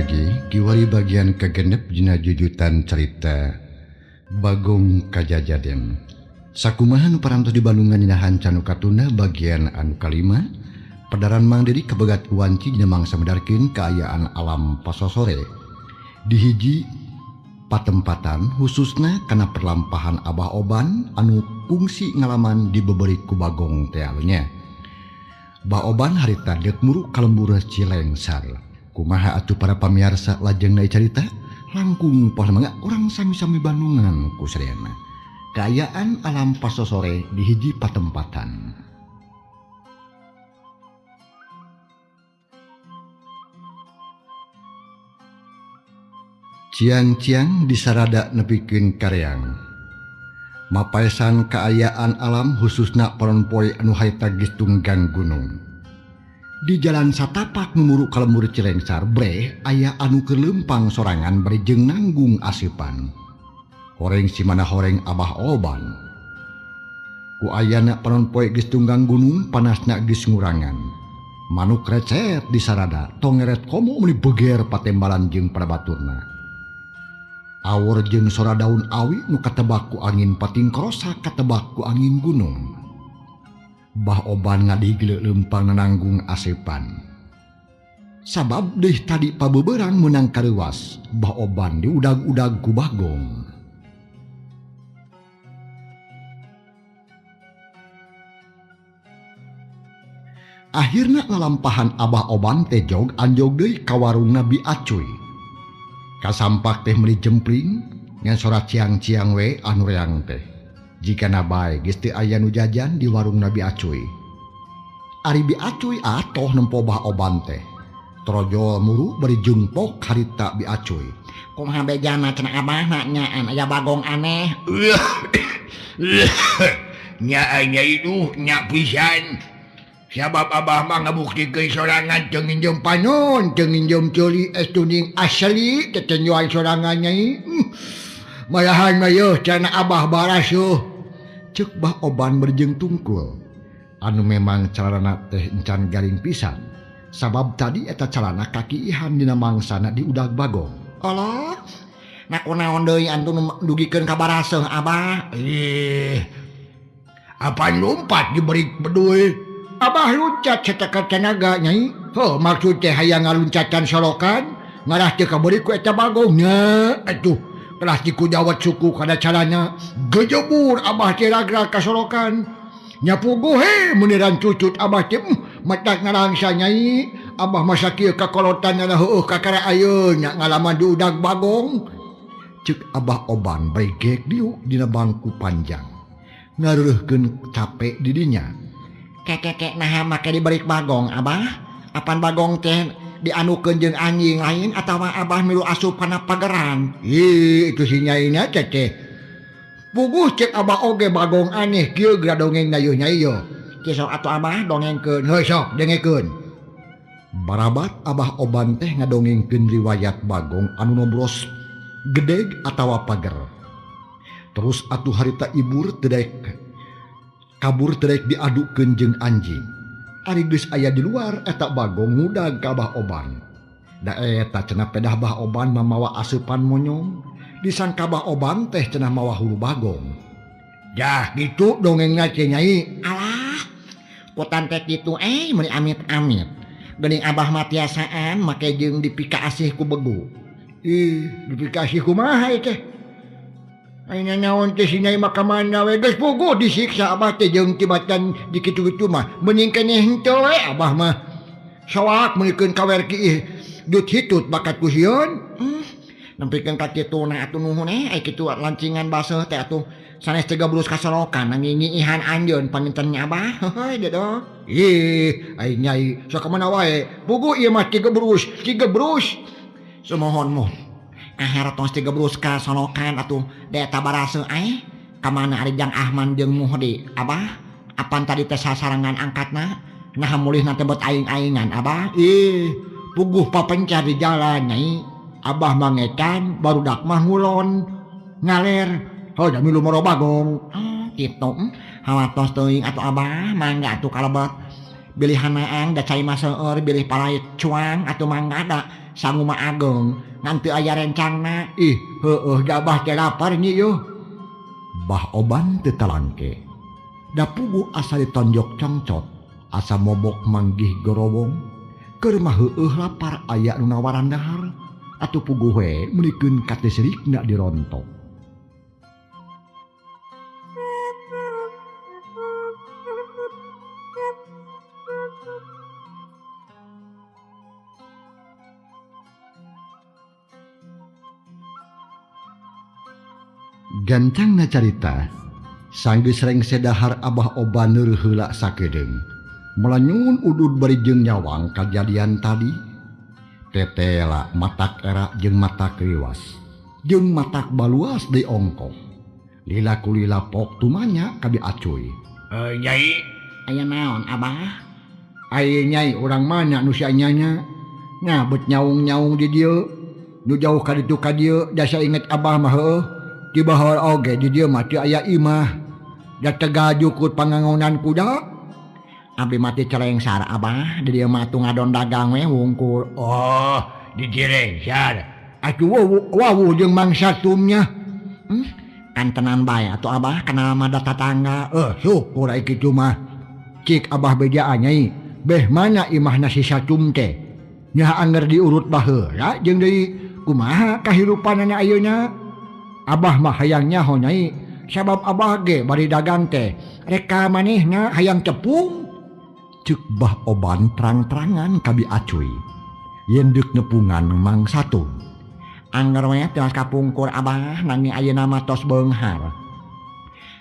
Pamargi kiwari bagian kagenep dina jujutan carita Bagong Kajajaden. Sakumaha nu parantos di Bandungan dina hanca nu katunda bagian anu kalima padaran Mang Dedi kabegat ku wanci dina mangsa medarkeun kaayaan alam pasosore di hiji patempatan khususna kana perlampahan Abah Oban anu kungsi ngalaman dibeberi ku Bagong teh nya. Bah Oban harita deuk muru ka lembur Cilengsar. Kumaha atuh para pamiarsa lajengna carita? Langkung poho mangga urang sami-sami Bandungan ku sadayana. Kaayaan alam pasosore di hiji patempatan. Ciang-ciang disarada nepikeun kareang. Mapaesan kaayaan alam khususna panon poe anu harita geus tunggang gunung. Di jalan satapak nu muru ka lembur Cilengsar breh aya anu keur leumpang sorangan bari jeung nanggung aseupan. Horeng simana horeng Abah Oban. Ku ayana panon poe geus tunggang gunung panasna geus ngurangan. Manuk recet disarada tongeret komo meuni beger patembalan jeung parabaturna. Awor jeung sora daun awi nu katebak ku angin patingkrosa katebak ku angin gunung. Bah Oban ngadigleuk leumpang nanggung aseupan. Sabab deui tadi pabeberang meunang kareuwas, Bah Oban diudag-udag ku Bagong. Akhirna lalampahan Abah Oban teh jog anjog deui ka warung Nabi Acuy. Kasampak teh meuli jempling ngan sora ciang-ciang we anu reang teh. Jikana bae geus teu aya nu jajan di warung Nabi Acuy. Ari Bi Acuy atoh nempo Bah Oban teh. Torojol muru bari jungpok harita Bi Acuy. Kumaha bejana cenah Abah na nyaan aya Bagong aneh. Nya nya itu nya pisan. Sabab Abah mah ngabuktikeun sorangan teu nginjem panon, teu nginjem ceuli es tuning asli tetenjuan sorangan nyai. Malahan mah yeuh cenah Abah barasuh. Ceuk Bah Oban berjeng tungkul. Anu memang calana teh encan garing pisan. Sabab tadi eta calana kaki ihan dina mangsana diudag Bagong. Alah, nah kunaon deui antum dugikeun ka baraseuh Abah? Ih, apaan lompat diberi bedui? Abah loncat satakar tanaga nyai. Heuh, maksud teh hayang ngaluncatan solokan, ngarah teu kabeurik ku eta Bagong nya. Atuh, kelas diku dawet suku kana calana gejebur Abah teh ragrag ka solokan. Nya puguh he meuniran cucut Abah teh matak ngarangsa nyai. Abah masa kieu kakolotan nya heueuh kakara ayeuna ngalaman diudag Bagong. Ceuk Abah Oban bari geek diuk dina bangku panjang. Ngareureurkeun capek di dinya. Kekeke naha make dibalik Bagong Abah? Apan Bagong teh dianukeun jeung anjing lain atawa Abah milu asup kana pageran? Ih, itu si nyaina teh teh. Puguh cek Abah oge Bagong aneh kieu geura dongeng na yeuh nyai yeuh. Ki sok atuh Abah dongengkeun. Heuh sok dengekeun. Barabat Abah Oban teh ngadongengkeun riwayat Bagong anu nobros gedeg atawa pager. Terus atuh harita ibur teu daek kabur teu daek diadukeun jeung anjing. Ari geus aya di luar eta Bagong ngudag ka Abah Oban. Da eta cenah pedah Bah Oban mamawa aseupan monyong. Disangka Bah Oban teh cenah mawa hulu Bagong. Dah gitu dongengna teh nyai. Alah, kutan teh kitu meuni amit-amit. Geuning Abah mah tiasaan make jeung dipikaasih ku begu. Ih, dipikaasih kumaha ieu teh? Aing naon teh si nyai mah ka mana we geus puguh disiksa Abah teh jeung tibatan dikitu-kitu mah. Mending keneh henteu we Abah mah. Soak meulikeun kawer kiih dut hitut bakat ku sieun. Nempikeun ka kituna atuh nuhun ai kitu lancingan baseuh teh atuh sanes teh gebrus ka solokan nginyiihan anjeun panginten nya Abah. Heuheuy dedoh. Ih, ai nyai sok ka mana wae. Puguh ieu mah tigebrus, tigebrus. Sumohon muh. Aher tos tigebrus ka solokan atuh da eta baraseuh ka mana ari Jang Ahman jeung Muhdi Abah? Apan tadi teh sasarengan angkatna? Nah mulihna teh bet aing-aingan Abah. Ih, puguh papencar di jalan nyai. Abah mangetan barudak mah ngulon ngaler. Heuh da milu moro Bagong. Kitu. Hawatos teuing atuh Abah mangga atuh kalebet. Bilih hanaang da cai mah seueur bilih palait cuang atuh mangga da. Sangu mah ageng ngan teu aya rencangna. Ih, heueuh da Abah teh lapar nyi yeuh. Bah Oban teu talangke. Da puguh asa ditonjok congcot, asa mobok manggih gorowong. Keur mah heueuh lapar aya nu nawaran dahar. Atuh puguh we meulikeun katisirikna dirontok. Gancangna carita, sanggeus rengse dahar Abah Oban leur heula sakedeung. Melanyun udud bari jeung nyawang kajadian tadi. Tetela matak era jeung matak riwas, jeung matak baluas deui ongkoh. Lila kulila pok tumanya ka diacuy. Nyai, aya naon Abah? Ai nyai urang mana nu sia nyanya? Nah bet nyaung-nyaung di dieu. Nu jauh ka ditu ka dieu, dasa inget Abah mah heueuh. Di bahor oge di dieu mah teu aya imah. Da Tegal jukut pangangonan kuda. Abdi mah teh Cilengsar Abah, di dieu mah atuh ngadon dagang we wungkul. Oh, di Cilengsar. Atuh wawuh jeung mangsa tumnya. Kan tenan bae atuh Abah, kenal mah da tatangga. Syukur ai kitu mah. Cik Abah bejaan nyai, beh mana imahna si Satum teh? Nya anger diurut baheula jeung deui kumaha kahirupanana ayeuna? Abah mah hayang nyaho nyai, sabab abah ge bari dagang teh reka manehna hayang tepung. Ceuk Bah Oban terang-terangan ka Bi Acuy. Yen deuk nepungan Mang Satum. Angger we tilas kapungkur Abah nanging ayeuna mah tos beunghar.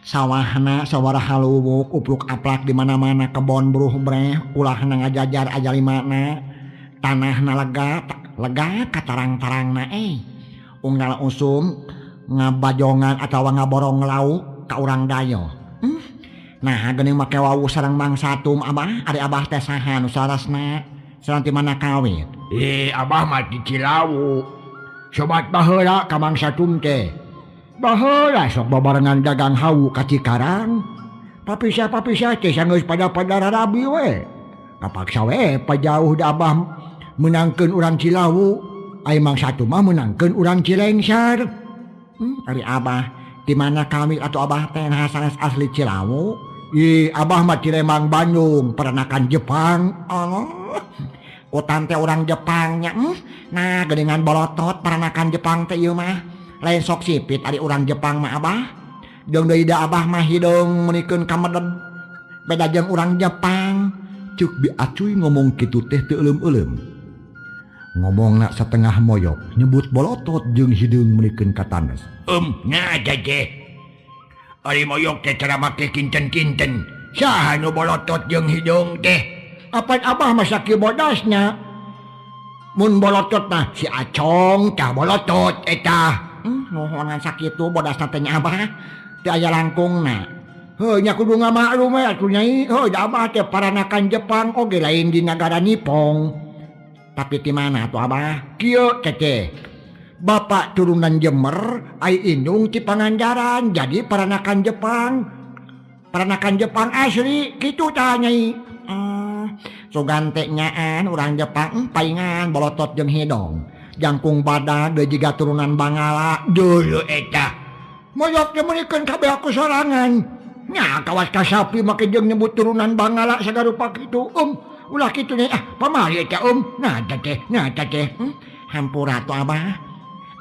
Sawahna sawaraha luwuk upluk aplak di mana-mana kebon buruh breh ulahna ngajajar aja limana. Tanahna lega lega katarang-tarangna Unggal usum ngabajongan atawa ngaborong lauk ka urang dayo. Nah geuning make wawuh sareng Mang Satum Abah, ari Abah teh saha nu sarasna? Sareng ti mana kawit? Abah mah di Cilawu. Sobat baheula ka Mang Satum teh. Baheula sok babarengan dagang hawu ka Cikarang. Papisah-papisah teh sanggeus pada-pada rarabi we. Kapaksa we pajauh da Abah meunangkeun urang Cilawu, ai Mang Satum mah meunangkeun urang Cilengsar. Ari Abah di mana kami atau Abah teh nah sanes asli Cilawu? Ih, Abah mah Ciremang Bandung, peranakan Jepang. Allah, utan teh orang Jepangnya. Nah, geuningan bolotot peranakan Jepang teh ieu mah. Lain sok sipit ari urang Jepang mah Abah. Jeung deui da Abah mah hideung meunikeun kameded. Beda jeung urang Jepang. Ceuk Bi Acuy ngomong kitu teh teu euleum-euleum. Ngomongna satengah moyok nyebut bolotot jeung hideung meunikeun katanes. Nya jajeh. Ari moyok teh cara make kinten-kinten. Saha nu bolotot jeung hideung teh? Apan Abah mah sakieu bodasna. Mun bolotot mah si Acong tah bolotot eta. Nuhun sakitu bodasna teh nya Abah. Teu aya langkungna. Heuh nya kudu ngamaklum we atuh nyai. Heuh da Abah teh paranakan Jepang oge lain di nagara Nippon. Tapi di mana tuh Abah? Kieu teteh. Bapak turunan Jemer, ai indung ti Pangandaran, jadi peranakan Jepang. Peranakan Jepang asli kitu tah nyai. Sugan teh nyaan urang Jepang paingan bolotot jeung hidong. Jangkung badag deui jiga turunan Bangala. Dulu eta. Moyok teh meunikeun kabeh aku sorangan. Nya kawas ka sapi make jeung nyebut turunan Bangala sagarupa kitu. Ulah kitu nya. Pamali eta Nah teteh, nah teteh. Hampura tuh Abah.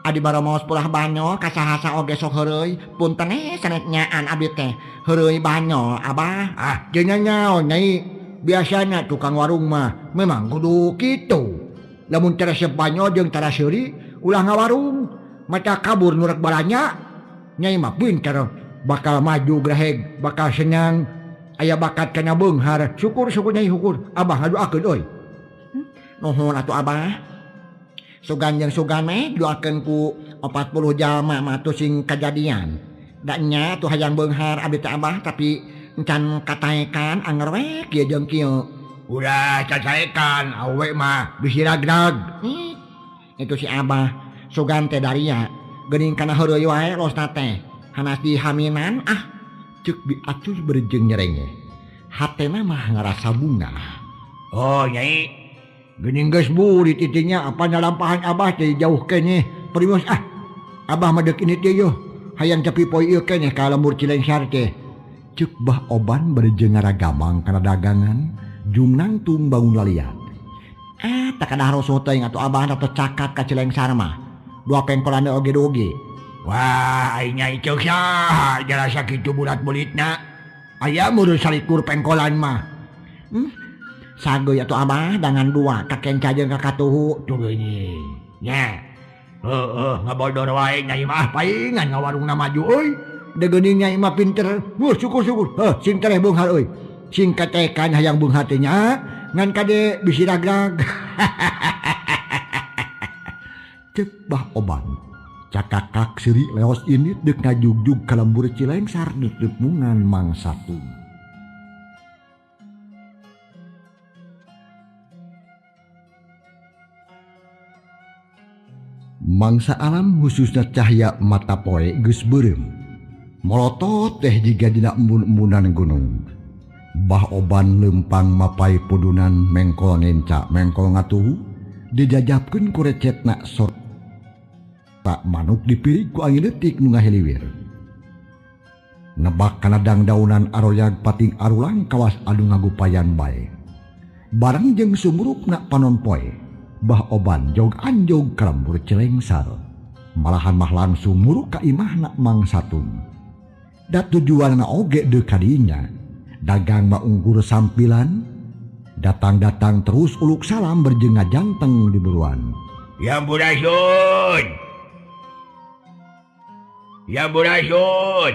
Adi baromos pulah banyol kasahasa oge sok heureuy. Punten sanes nyaan abdi teh. Heureuy banyol Abah. Ah, teu nyaon nyai. Biasana tukang warung mah memang kudu kitu. Lamun teu resep banyol jeung tara seuri ulah ngawarung. Mata kabur nu rek balanya. Nyai mah pinter bakal maju graheg, bakal senang. Aya bakat kana beunghar. Syukur-syukur nyai syukur. Abah ngadoakeun euy. Nuhun atuh Abah. Sugan jeung sugan meh doakeun ku 40 jalma mah atuh sing kajadian. Da nya atuh hayang beunghar abdi teh Abah tapi encan kataekan anger we kieu jeung kieu. Ulah cacaekan awe mah bisi ragrag. Itu si Abah sugan teh daria geuning kana heureuy wae losna teh. Hanas dihaminan ah. Ceuk Bi Acuy bari jeung nyerenge. Hatena mah ngarasa bungah. Oh nyai. Geuning geus burit itinya apa nalampahan abah teh jauh keneh. Primus ah. Abah mah deuk ini teh yeuh. Hayang tepi poe ieu keneh ka lembur Cilengsar teh. Ceuk Bah Oban bari jeung ngaragamang kana dagangan, jung nangtung bangun laliat. Ah, tak kada harusuh teuing atuh abah teh cakat ka Cilengsar mah. Dua pengkolan oge doge. Wah, ai nyai ceuk saha jarasa kitu bulat-bulitna. Aya meureun salikur pengkolan mah. Sageui atuh abah dangan dua ka kenca jeung ka katuhu. Tuh geuning. Nya. Heueuh, ngabodor wae nyai mah paingan ngawarungna maju euy. Da geuning nyai mah pinter. Wuh, syukur-syukur. Heuh, sing tereh beunghar euy. Sing katekan hayang beunghar teh nya, ngan kade bisi ragrag. Ceuk Bah Oban. Cakakak seuri leos ini deuk ngajugjug ka lembur Cilengsar ditepungan Mang Satum. Mangsa alam khususnya cahaya mata poe geus beureum. Molotot teh jiga dina embun-embunan gunung. Bah Oban leumpang mapai pudunan mengkol nenca mengkol ngatuhu dijajapkeun ku recetna sor tak manuk dipirig ku angin leutik nu ngahiliwir. Nebak kana dangdaunan aroyag pating arulang kawas anu ngagupayan bae. Bareng jeung sumurupna panon poe, Bah Oban jog anjog ka lembur Cilengsar. Malahan mah langsung muruk ka imahna Mang Satum. Da tujuanna oge deuk ka dinya. Dagang mah ungkur sampilan, datang-datang terus uluk salam berjeng ngajanteng di buruan. Sampurasun. Sampurasun.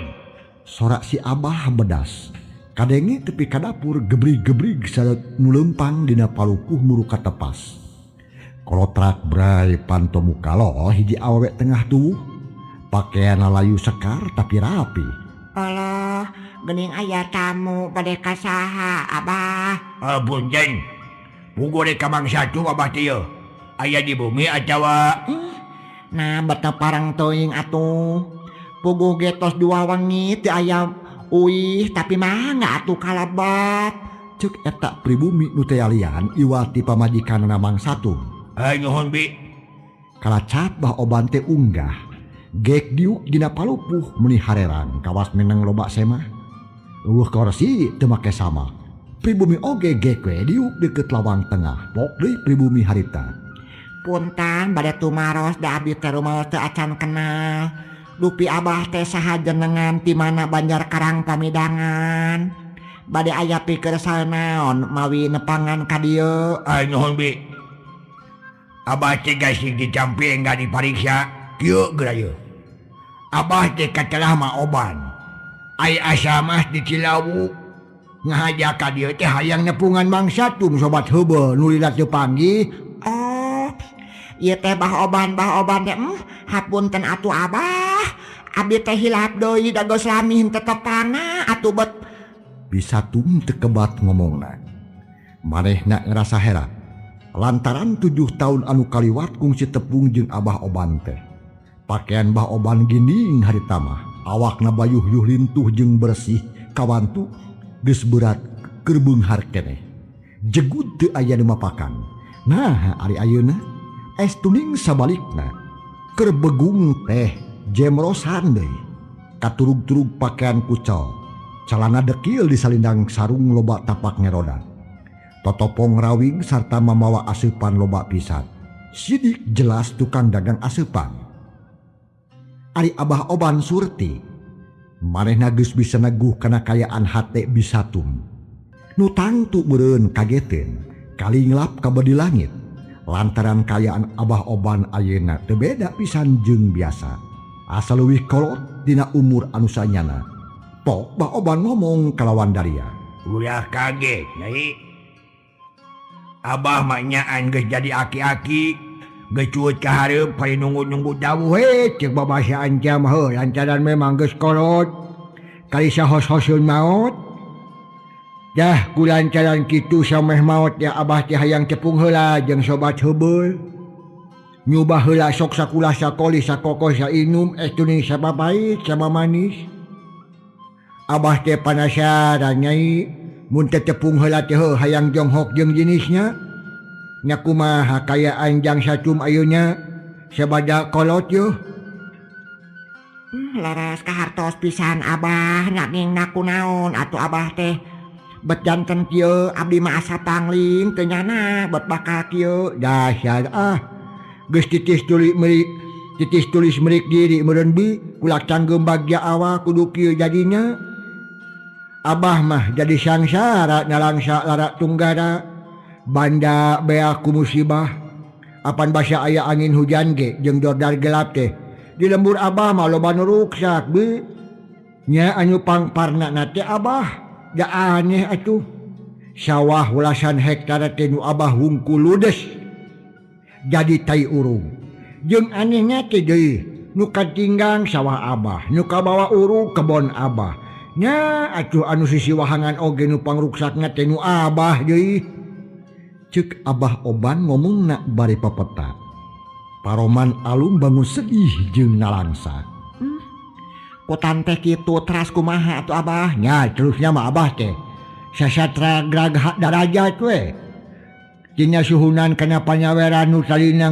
Sorak si Abah bedas. Kadenge tepi ka dapur gebrig-gebrig sadat nu leumpang dina palukuh muruk katepas. Kolotrak bray panto mukalo hiji awewe tengah tuwuh. Pakaian layu sekar tapi rapi. Alah, geuning aya tamu bade ka saha Abah? Ah, punten. Puguh rek ka Mang Satum Abah teh yeuh. Aya di bumi atawa? Nah, bete parang teuing atuh. Puguh ge tos dua wengi teu aya uih tapi mangga atuh kalabat. Ceuk eta pribumi nu teh alian iwati pamajikanna Mang Satum. Ai nuhun bi. Kalacap Bah Oban teh unggah. Gek diuk dina palupuh meni harerang kawas meneng loba semah. Eueuh korsi teu make sama. Pribumi oge gek we diuk deukeut lawang tengah. Pok deui pribumi harita. Punten bade tumaros da abdi teh rumaos teu acan kenal. Dupi abah teh saha jenengan ti mana Banjar Karang Pamidangan. Bade aya pikir naon mawi nepangan ka dieu. Ai nuhun bi. Abah teh gasing dicampi engga dipariksa. Kieu geura ieu. Abah teh katelah mah Oban. Ai asa mah di Cilawu. Ngahaja ka dieu teh hayang nepungan Mang Satum sobat heubeul nu lila teu panggih. Oh, ieu teh Bah Oban, Bah Oban teh hapunten atuh Abah. Abdi teh hilap deui da geus lami henteu tepana atuh bet. Bisa tum teu kebat ngomongna. Manehna ngerasa heran. Lantaran 7 tahun anu kaliwat kungsi tepung jeung Abah Oban teh. Pakaian Bah Oban gining harita mah, awakna bayuh-yuh lintuh jeung bersih kawantu geus berat keur beunghar keneh. Jegud teu aya nu mapakan. Nah, ari ayeuna es tuning sabalikna. Keur begung teh jemrosan deui. Katurug-turug pakaian kucel. Calana dekil di salindang sarung loba tapak ngeroda. Totopong rawing sarta mamawa aseupan loba pisan. Sidik jelas tukang dagang aseupan. Ari Abah Oban Surti, manehna geus bisa neguh kana kayaan hate Bisatum. Nu tangtu meureun kageteun, kalinglap ka bedi langit. Lantaran kayaan Abah Oban ayeuna teu beda pisan jeung biasa. Asa leuwih kolot dina umur anu sanyana. Pok Bah Oban ngomong kalawan daria. Ulah kaget, Nyai. Abah mah nyaan geus jadi aki-aki. Geus cuut ka hareup bari nunggu-nunggu dawuh we ceuk babasa ancam heuh lantaran memang geus kolot. Kali sahos-hoseun maot. Dah ku lantaran kitu sameh maot ya Abah teh hayang cepung heula jeung sobat heubeul. Nyubah heula sok sakulah sakoli sakoko sainum es tuning sapapait sama manis. Abah teh panasaran Nyai mun teu tepung heula teh heuh hayang jonghok jeung jenisnya. Nya kumaha kaayaan Jang Satum ayeuna sabada kolot yeuh. Leres kahartos pisan Abah nanging nakunaon atuh Abah teh bet janten kieu abdi mah asa pangling teu nyana bet bakal kieu dasar ah geus titis tuli merik titis tulis merik diri meureun bi kulak canggeum bagja awak kudu kieu jadinya. Abah mah jadi sangsara nalangsa lara tunggara banda beak ku musibah apan basa aya angin hujan ge jeung dordar gelap teh di lembur Abah mah loba nu ruksak bi nya anu pangparna na teh Abah da aneh atuh sawah welasan hektar teh nu Abah hungkul ludes jadi tai urung jeung anehnya teh deui nu katinggang sawah Abah nu kabawa urung kebon Abah nya atuh anu sisi wahangan oge nu pangruksakna teh nu Abah deui. Cek Abah Oban ngomongna bari papeta. Paroman alum bangun sedih jeung nalangsa. Kotan teh kitu teras kumaha atuh Abah? Nya terusnya mah Abah teh sasatra gragha darajat we. Tina suhunan kana panyaweran nu salina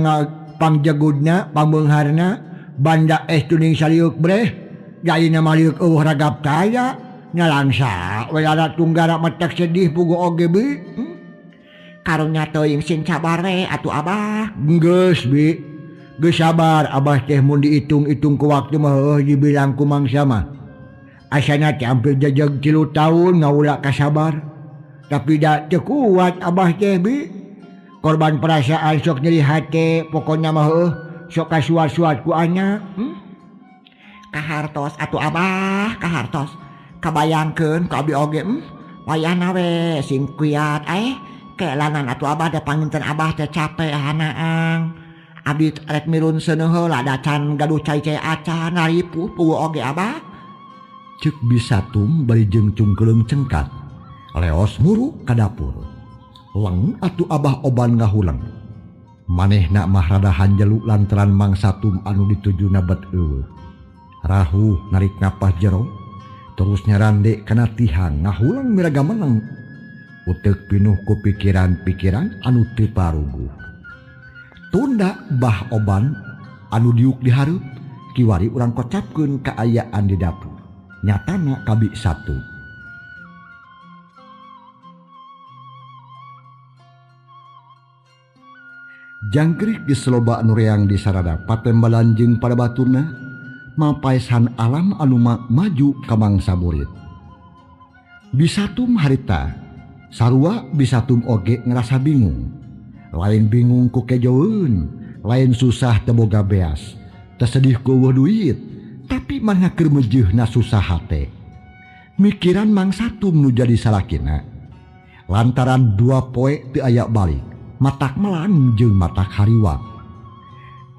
pangjegudna pambeungharna banda es tuning saliuk breh jadina maliuk eueuh ragap taya nalangsa we lara tunggara metek sedih puguh oge bi. Karunya teuing sing sabar we atuh Abah. Geus bi. Geus sabar Abah teh mun diitung-itung ku waktu mah heuh dibilang ku mangsa mah. Asana teh hampir jejeg 3 tahun ngawula kasabar. Tapi da teu kuat Abah teh bi. Korban perasaan sok nyeri hate pokona mah heuh sok kasuat-suat ku anak. Kahartos atuh Abah, kahartos. Kabayangkeun ku abdi oge wayahna we sing kuat Kelanan atuh Abah teh panginten Abah teh capek hanaang. Abdi rek mirun seuneuh heula da can gaduh cai-cai acan naripuh puguh oge Abah. Cek Bisatum bari jeung cungkeuleung cengkat. Leos muru ka dapur. Leng atuh Abah Oban ngahuleng. Manehna mah rada hanjelu lantaran Mang Satum anu ditujuna bet eueuh. Rahuh narik napas jero, terus nyarande kana tihang ngahuleng miraga meneng. Utek pinuh ku pikiran-pikiran anu teu paruguh. Tunda Bah Oban anu diuk dihareup kiwari urang kocapkeun kaayaan di dapur. Nyatana kabi satu. Jangkrik geus loba anu reang di sarada patembalan jeung pada baturna mapaesan alam anu maju ka mangsa murid. Bisatum harita sarua Bisatum oge ngerasa bingung. Lain bingung ku kejoeun, lain susah teu boga beas, teu sedih ku eueuh duit, tapi mah keur meujeuhna susah hate. Mikiran Mang Satum nu jadi salakina. Lantaran 2 poe teu aya balik, matak melang jeung matak hariwa.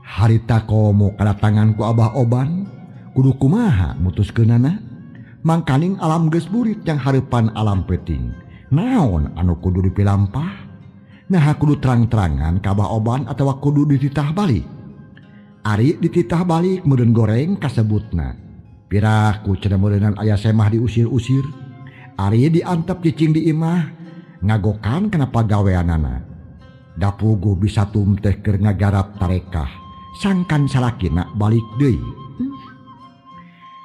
Harita komo kadatangan ku Abah Oban, kudu kumaha mutuskeunana? Mangkaning alam geus burit yang hareupan alam peuting. Naon anu kudu dipilampah? Nah kudu terang-terangan ka Abah Oban atawa kudu dititah balik. Ari dititah balik meureun goreng kasebutna. Piraku cenah meureunan aya semah diusir-usir. Ari diantep cicing di imah ngagokan kana pagaweanana. Da puguh Bisatum teh keur ngagarap tarekah. Sangkan salakina balik deui.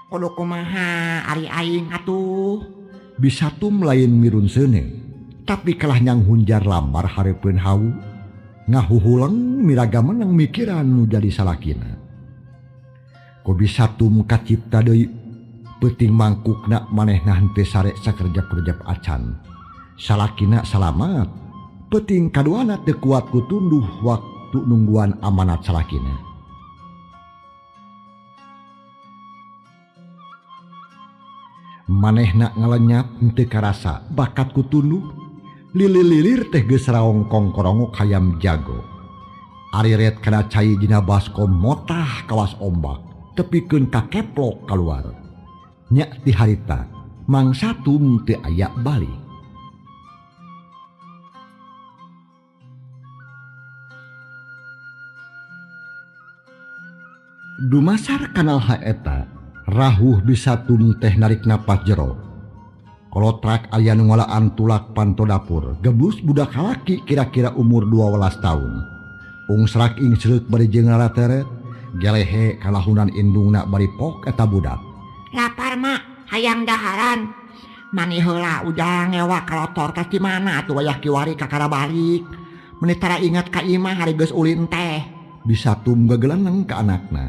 Kudu kumaha ari aing atuh? Bisatum lain mirun seuneu, tapi kalah nyang hunjar lambar hareupeun hawu. Ngahuhuleng miraga menang mikiran nu jadi salakina. Ku Bisatum kacipta deui peuting mangkukna manehna henteu sare sakerjap-kerjap acan. Salakina salamat, peuting kaduana teu kuat ku tunduh waktu nungguan amanat salakina. Manehna ngalenyap henteu karasa bakat ku tunduh. Lilir-lilir teh geus raongkong korongok hayam jago. Ariret kana cai dina baskom motah kawas ombak, tepikeun ka keplok kaluar. Nya ti harita Mang Satum teu aya balik. Dumasar kanal haeta, rahuh Bisatum teh narik napas jero. Kolotrak aya nu ngalaan tulak panto dapur. Geblus budak halaki kira-kira umur 12 tahun. Ungsrak ingsreut bari jeung lalateret, gelehe kalahunan indungna bari pok eta budak. Lapar mak, hayang daharan. Mani heula ujang ngewa kalotor teh di mana atuh wayah kiwari kakara balik. Meuni tara inget ka imah hari geus ulin teh. Bisa tum gegeleneng ka anakna.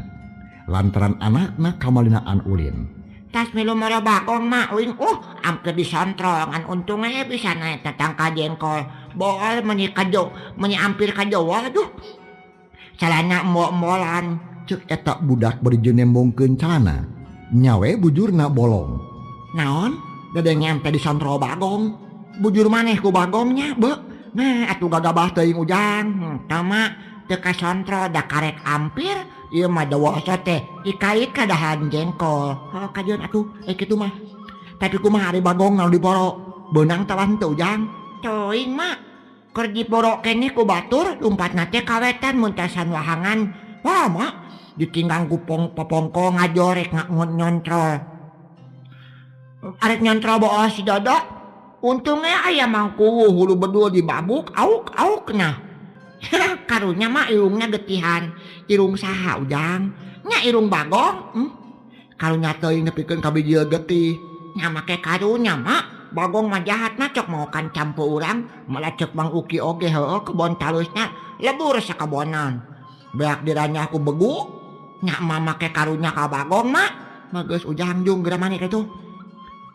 Lantaran anakna kamalinaan ulin. Tas milu moro bagong mak uing ampir disontrol ngan untungnya bisa naik tetangka jengkol. Bool meni kajo, meni ampir kajo aduh. Calana embol-embolan. Cek eta budak bari jeung nembongkeun calana. Nyawe bujurna bolong. Naon? Gede nyampe disontrol bagong. Bujur maneh ku bagongnya, be. Nah, atuh gagabah teuing ujang. Tama teu kasontrol da karek ampir. Ieu mah dewasa teh ika-ika dahan jengkol. Heuh kajeun atuh kitu mah. Tapi kumaha ari bagong nu diporo? Beunang tah henteu ujang? Teuing mak. Keur diporo keneh ku batur lumpatna teh kawetan mun tasan wahangan. Wah mak ditinggang ku popongko ngajorek nyontrol. Arek nyontrol boos si Dodo. Untungnya aya mangkuwu hulu bedul dibabuk auk-auk nah. Karunya mah irungnya getihan. Irung saha ujang? Nya irung bagong. Karunya teuing nepikeun ka bijil getih. Nya make karunya mak. Bagong mah jahat mah cok maokan campu urang, malah cek Mang Uki oge heueuh kebon talusna lebur sakabonan. Beak diranya aku begu. Nya mah make karunya ka bagong mak. Mah geus ujang jung geura maneh kitu.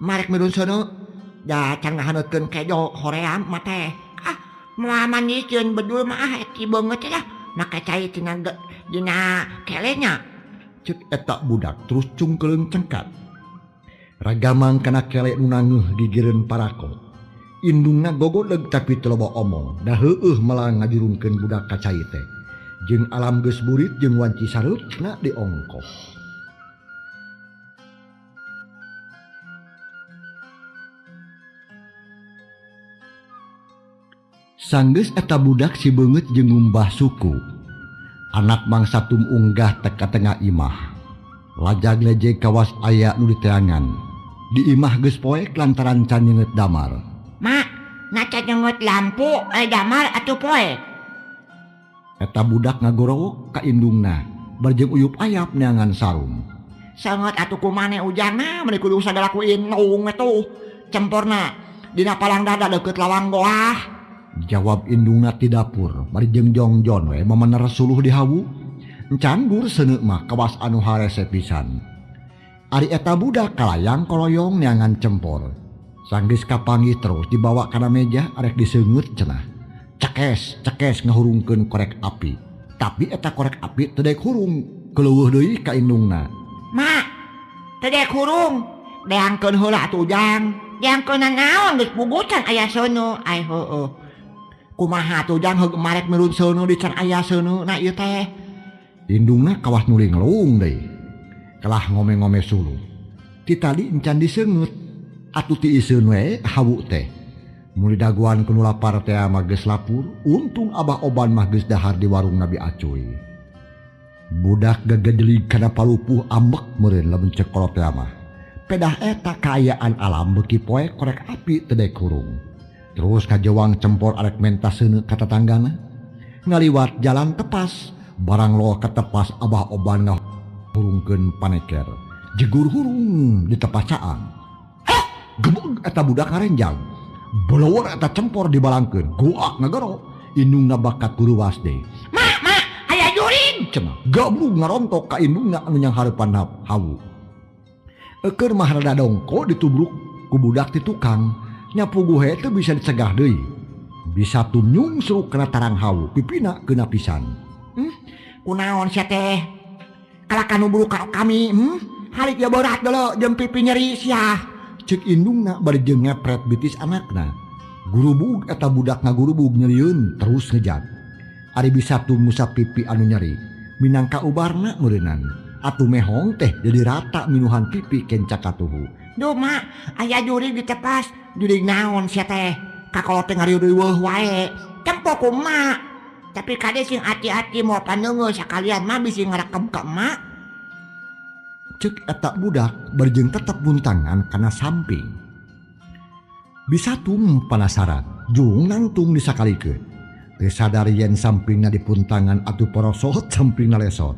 Marek midun seuneu. Da can ngahaneutkeun kejo hoream mah teh. Ah, moal mandikeun bedul mah ah eti beungeut teh lah. Make cai tina dina kelenya. Cek eta budak terus cungkeleung cengkat. Ragamang kana kele nu nangeuh gigireun parako. Indungna gogodeg tapi teu loba omong. Da heueuh malah ngajurungkeun budak ka cai teh. Jeung alam geus burit jeung wanci sareutna diongkoh. Sanggeus eta budak si beungeut jeung ngumbah suku. Anak mangsa tum unggah teh ka tengah imah. Lajag lejeg kawas aya nu diteangan. Di imah geus poek lantaran can nyeungeut damar. Mak, naca nyeungeut lampu damar atuh poek. Eta budak ngagorowok ka indungna, bari jeung uyup ayap neangan sarung. Sanget atuh kumane ujangna meuni kudu sagala ku indung atuh. Cemporna dina palang dada deukeut lawang goah. Jawab indungna ti dapur, bari jeung jongjon we memener suluh di hawu. Encanggur seuneu mah kawas anu harese pisan. Ari eta budak kalayang koloyong neangan cempor. Sanggeus kapanggih terus dibawa kana meja arek diseungeut cenah. Cekes, cekes ngahurungkeun korek api. Tapi eta korek api teu daek hurung, keuleueuh deui ka indungna. Mak, teu daek hurung. Deangkeun heula atuh ujang. Deangkeun naon geus pugutan aya seuneu. Ai heueuh. Kumaha atuh ujang heug marek mirun seuneu di can aya seuneu na ieu teh. Indungna kawas nuli ngelung deui. Kalah ngome-ngome suluh. Ti tadi encan diseungeut. Atuh ti iseun we hawu teh. Muli daguan ku nu lapar teh mah geus lapur, untung Abah Oban mah geus dahar di warung Nabi Acuy. Budak gegedelig kana palupuh ambek meureun lamun cek kolot teh mah. Pedah eta kaayaan alam beuki poek korek api teu daek hurung. Terus kajewang cempor arek menta seuneu ka tatanggana. Ngaliwat jalan tepas, barang loa katepas Abah Oban ngahurungkeun paneker. Jegur hurung di tepas caang. Heh, gebeg eta budak ngarenjang. Bolowor eta cempor dibalangkeun, goak ngagero. Indungna bakat kuruwas deui. Mak, mak, aya jurig cenah. Gablug ngarontok ka indungna anu nyang hareupan hawu. Eukeur mah rada dongko ditubruk ku budak ti tukang. Nya puguh he teu bisa dicegah deui. Bisa tumnyungsruk kana tarang hawu, pipina keuna pisan. Kunaon sia teh? Kalakan nu buru ka kami, Halik ya berat deuleu jeung pipi nyeri sia. Ceuk indungna bari jeung ngepret bitis anakna. Gurubug eta budak ngagurubug nyerieun terus ngejat. Ari bisa tum ngusap pipi anu nyeri, minangka ubarna meureunnan. Atuh mehong teh jadi rata minuhan pipi kenca katuhu. Duh mak, aya jurig ditepas. Jurig naon sia teh? Kakolot teh ngariweuh wae. Tempo ku mak. Tapi kade sing hati-hati moal paneungeuh sakalian mah bisi ngarekem ka emak. Ceuk eta budak bari jeung tetep muntangan kana samping. Bisa tum panasaran, jung nangtung disakalikeun. Teu sadar yen sampingna dipuntangan atuh porosot sampingna lesot.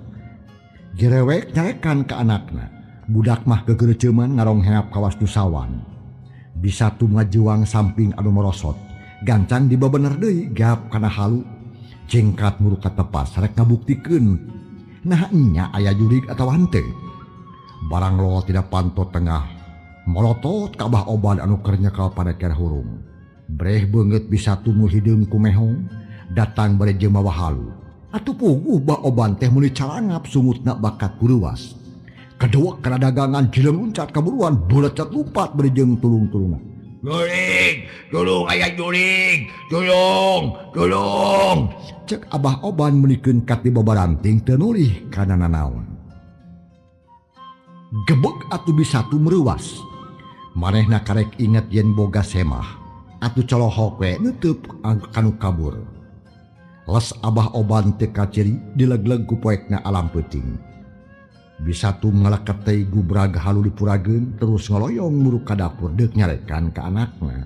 Jerewek nyarekan ka anakna. Budak mah gegereuceuman ngarongheap kawas nu sawan. Bisa tum ngajuang samping anu morosot. Gancang dibebener deui gap kana halu. Cengkat muru katepas rek ngabuktikeun. Nah nya aya jurig atawa henteu. Barang lo tidak pantot tengah. Molotot ka Abah Oban anu keur nyekel paneker hurung. Breh beungeut bisa tumuh hideung ku mehong. Datang bari jeung mawa halu. Atuh puguh Bah Oban teh meuli calangap sungutna bakat kuruas. Kedua kana dagangan jileung luncat kaburuan bulecat lumpat bari jeung tulung-tulungan. Jurig, tulung aya jurig, tulung, tulung. Cek Abah Oban meulikeun ka ti babaranting teu nulih kana nanaon. Gebeg atuh bisa tu mereuwas. Manehna karek inget yen boga semah. Atuh colohok we neuteub kanu kabur. Les Abah Oban teu kaciri dilegleg ku poekna alam peuting. Bisa tu ngaleket teh gubrag halu dipurageun terus ngoloyong muruk ka dapur deuk nyarekan ka anakna.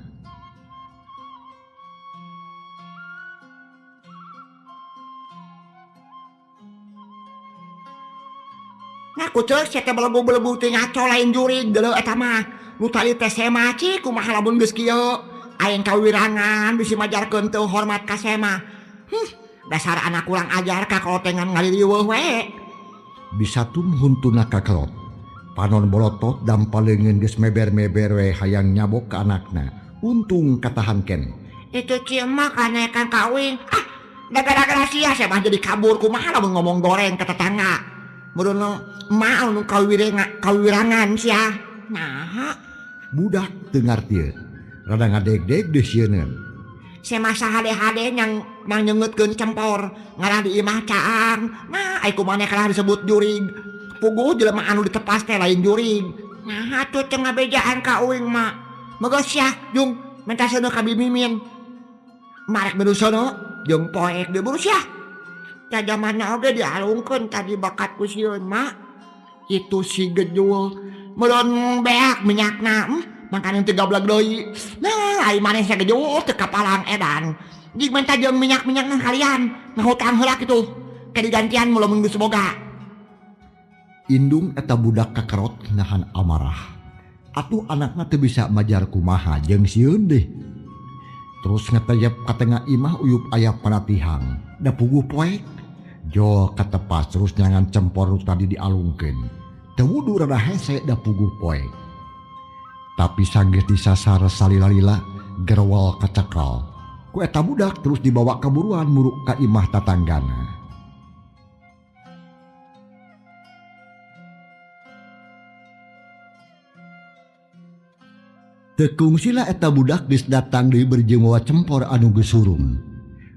Ngaku ceuk sia teh belegu-belegu teh ngaco lain jurig deuleu eta mah. Nu tadi teh sema cik kumaha lamun geus kieu. Aing kawirangan bisi majarkeun teu hormat ka sema. Dasar anak kurang ajar ka kolotengan ngaliriweuh we. Bisa tum huntuna kakelot. Panon bolotot dampal leungeun geus meber-meber we hayang nyabok ka anakna. Untung katahan keneh. Itu ci emak kanekan ka uing. Ah, da gara-gara sia sia mah jadi kabur kumaha lamun ngomong goreng ka tetangga. Meureun emak anu kawirangan sia. Naha? Budak teu ngartieun. Rada ngadegdeg deui sieuneun. Sia mah sahade-hade nyang mangnyengutkeun cempor ngarah di imah caang. Nah, ai kumaneh kalah disebut jurig. Puguh jelema anu ditepas teh lain jurig. Nah, atuh teu ngabejaan ka uing mah. Moga sia jung menta seuneu ka Bimimin. Marek beureum sono jeung poek deui buru sia. Cajamanna oge dialungkeun tadi bakat ku sieun mah. Itu si gejul meureun beak minyakna. Makanan teu gableg deui. Nah, ai maneh sia gejul teu kapalang edan. Jig menta jeung minyak-minyakna kalian. Ngahutang heula kitu. Ke digantian mun lamun geus boga. Indung eta budak kakerot nahan amarah. Atuh anakna teu bisa majar kumaha jeung sieun deh. Terus ngeteyep ka tengah imah uyup aya panatihang. Da puguh poek. Jo katepas terus nyangan cempor nu tadi dialungkeun. Teu wudu rada hese da puguh poek. Tapi sanggeus disasar salila-lila gerwel kacakal. Ku eta budak terus dibawa kaburuan muruk ka imah tatanggana. Teu kungsila eta budak geus datang deui berjeu mawa cempor anu geus hurung.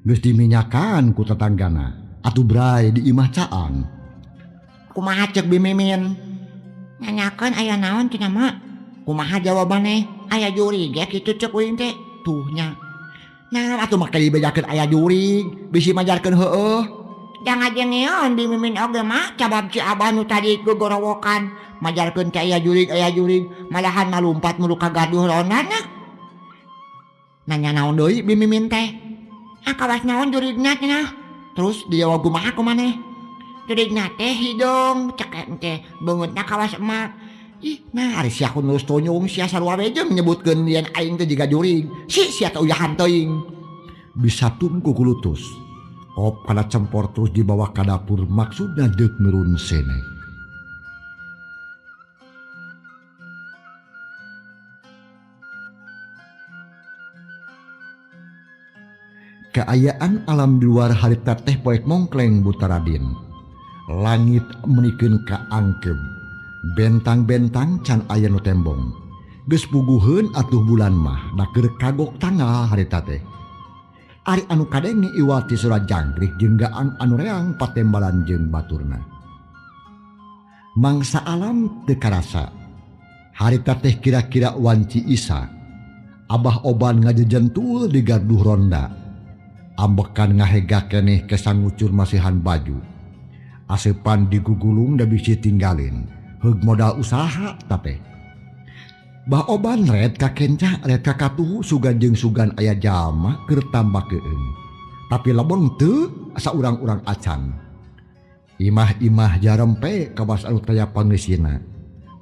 Geus diminyakan ku tatanggana. Atuh bray di imah caang. Kumaha ceuk Bimimin? Nanyakeun aya naon cenah mak? Kumaha jawabane? Aya jurig ge kitu ceuk uing teh. Tuh nya. Nah, atuh make dibejakeun aya jurig, bisi majarkeun heueuh. Jangan jengeon Bimimin oge mah cabab si Abah nu tadi gogorowokan majarkeun ka aya jurig malahan malumpat mulu ka gaduh ronana. Nanya naon deui Bimimin teh? Ah kawas naon jurigna cenah? Terus dijawab kumaha ku maneh? Jurigna teh hidung cek teh beungeutna kawas emak. Ih, nah ari sia ku nurus tonyong sia sarua we jeung nyebutkeun yen aing teh jiga jurig. Si sia teh uyahan teuing. Bisa tungku kulutus. Kop kana cempor terus dibawa ka dapur maksudna deuk nurun senek. Kaayaan alam di luar harita teh poek mongkleng Butaradin. Langit menikeun ka angkeb. Bentang-bentang can aya nu tembong. Geus puguheun atuh bulan mah da keur kagok tanggal harita teh. Ari anu kadenge iwati surat jangkrik jeung gaang anu reang patembalan jeung baturna. Mangsa alam teu karasa. Harita teh kira-kira wanci Isa. Abah Oban ngajejentul di garduh ronda. Ambekan ngahega keneh kesangucur masihan baju. Asepan digugulung da bisi tinggalin. Heug modal usaha tate. Bah Oban red ka kenca red ka katuhu sugan jeung sugan aya jalma keur tambah keung. Tapi lebong teu asa urang-urang acan. Imah-imah jarempe kawas anu taya pangeusina.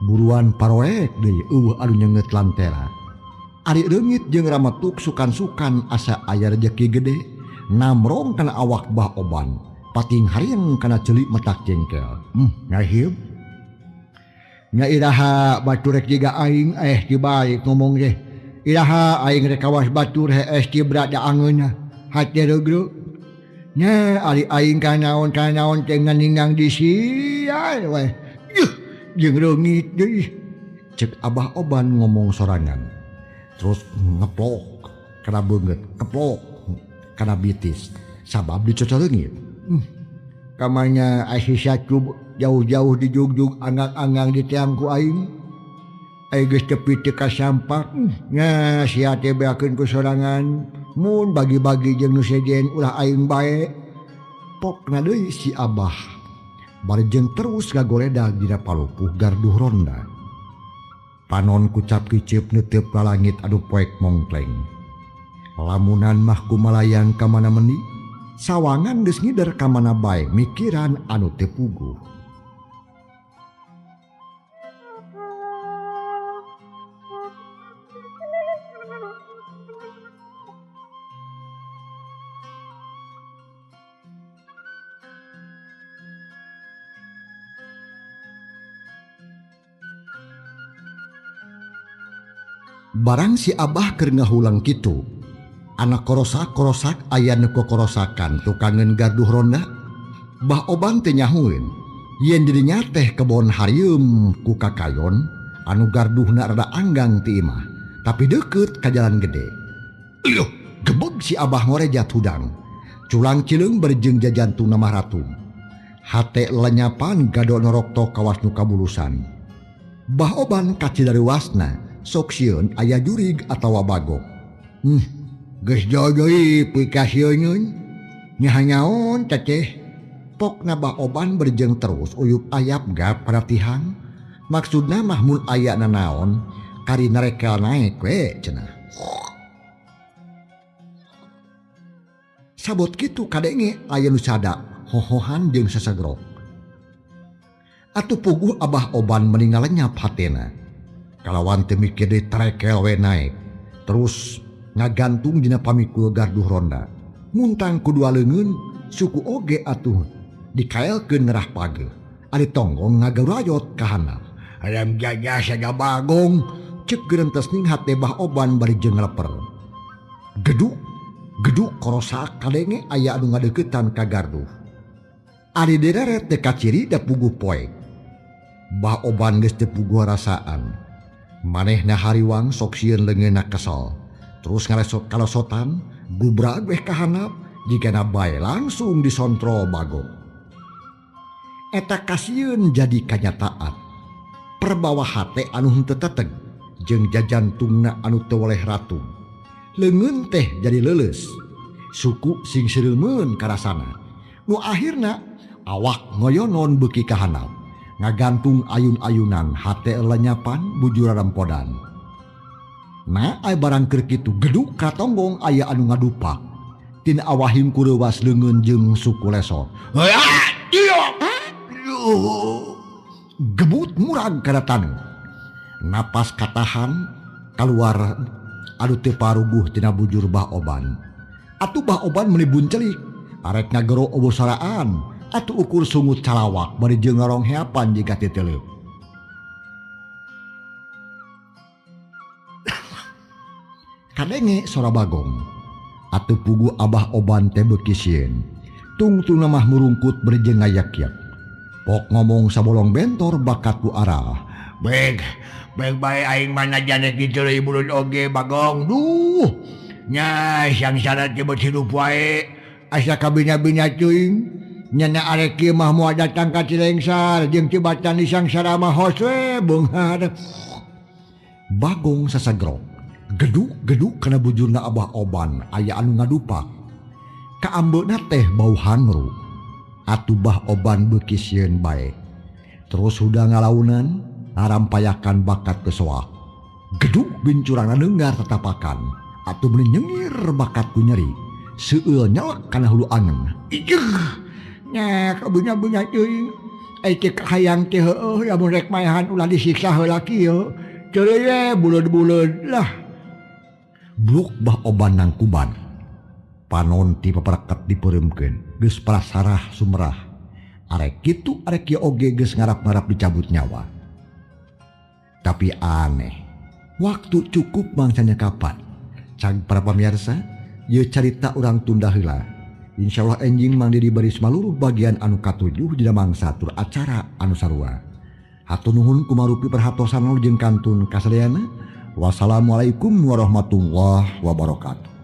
Buruan paroek deui eueuh anu nyeungeut lantera. Ari reungit jeung rametuk sukan-sukan asa aya rejeki gede namrong kana awak Bah Oban. Pating harieng kana ceuli metak jengkel. Ngahieub. Nya iraha batur rek jiga aing cibaik ngomong teh. Iraha aing rek kawas batur hees cibra da angeunna. Hate reugreug. Nya ari aing kanaon-kanaon teh ngeningang di sia we. Yuh, jeung reungit deui. Cek Abah Oban ngomong sorangan. Terus ngeplok kana beungeut, keplok kana bitis sabab dicocoleungit. Kamanya Aisyah jauh-jauh dijugjug anggang-anggang di tiang ku aing. Aing geus tepi teu kasampak. Nya sia teh beakeun ku sorangan. Mun bagi-bagi jeung nu sejen ulah aing bae. Pokna deui si Abah. Bari jeung terus ngagoledag dina palupuh garduh ronda. Panon kucap kiceup neuteup ka langit anu poek mongkleng. Lamunan mah kumalayang ka mana meuni, sawangan geus ngider ka mana bae mikiran anu teu puguh. Barang si Abah keur ngahulang kitu, anak korosak-korosak aya nu kokorosakan tukangeun garduh ronda. Bah Oban teh nyahueun yen dirinya teh kebon harieum ku kakayon anu garduhna rada anggang ti imah, tapi deukeut ka jalan gede. Ieuh, gebeg si Abah ngorejat hudang. Culang cileung berjeng jajantungna mah ratung. Hate lenyapan gado norokto kawas nu kabulusan. Bah Oban kacidariwasna sok sieun aya jurig atawa bagong. Geus deui pikasieun. Nyahanyaon teteh. Pokna Bah Oban berjeng terus uyup ayap gap kana tihang. Maksudna mah mun aya nanaon kari narekel naek we cenah. Sabot kitu kadenge aya nu sada hohohan jeung sasagrok. Atuh puguh Abah Oban meninggal lenyap hatena. Kalawan teu mikir deui tarekel we naek. Terus ngagantung dina pamikul garduh ronda. Muntang ku dua leungeun suku oge atuh dikaelkeun ngerah pageuh. Ari tonggong ngagarayot ka handap. Hayam jajah saga bagong cek gerentes ning hate Bah Oban bari jeung leper. Geduk geduk korosak kadenge aya anu ngadeuketan ka garduh. Ari direret teh kaciri da puguh poek. Bah Oban geus teu puguh rasaan. Manehna hariwang sok sieun leungeunna kesel. Terus ngaresot kalosotan, gubrag weh ka handap, jigana bae langsung disontrol bagong. Eta kasieun jadi kanyataan. Perbawa hate anu henteu teteg jeung jajantungna anu teu weleh ratung. Leungeun teh jadi leuleus. Suku sing sireumeun karasana. Nu akhirna awak ngoyonon beuki ka handap. Ngagantung ayun-ayunan hate lenyapan bujur rampodan. Nah ay barang keur kitu geduk ka tonggong aya anu ngadupak. Tina awahim kureuwas leungeun jeung suku lesot. Gebut murag kana taneuh. Napas katahan kaluar anu teu paruguh tina bujur Bah Oban. Atuh Bah Oban meuni buncelik arek ngagero obosaraan. Atuh ukur sungut calawak bari jeung ngarong heapan jiga titeleup. Kadenge sora bagong. Atuh puguh Abah Oban teh beuki sieun. Tungtungna mah murungkut bari jeung ngayak-yak. Pok ngomong sabolong bentor bakat ku arah. Beg, beg bae aing mah najan rek diteuleuy buleud oge bagong. Duh. Nya sangsara teh beut hirup wae. Asa kabina-bina teuing. Nyana arek kieu mah moal datang ka Cilengsar jeung tibatan di sangsara mah hos we beunghar. Bagong sasagrok. Geduk-geduk kana bujurna Abah Oban aya anu ngadupak. Kaambeuna teh bau hangru. Atuh Bah Oban beuki sieun bae. Terus huda ngalaunan ngarampayakan bakat ke soak. Gedug bincurangna neunggar tatapakan atuh meuni nyengir bakat ku nyeri. Seueul nyelek kana hulu angen. Ijeuh nya kabunya-bunya teuing. Ai cek hayang teh heueuh lamun rek maehan ulah disiksa heula kieu. Ceureui we buleud-buleud lah. Bluk bah oban nangkuban. Panon ti papereket dipeureumkeun geus parasarah sumerah. Arek kitu arek kieu oge geus ngarap-ngarap dicabut nyawa. Tapi aneh, waktu cukup mangsanya kapan? Cag para pamirsa, ieu carita urang tunda heula. Insyaallah enjing Mang Didi baris maluruh bagian anu katujuh dina mangsa tur acara anu sarua. Hatur nuhun kumarupi perhatosan jeung kantun kasadayana. Wassalamualaikum warahmatullahi wabarakatuh.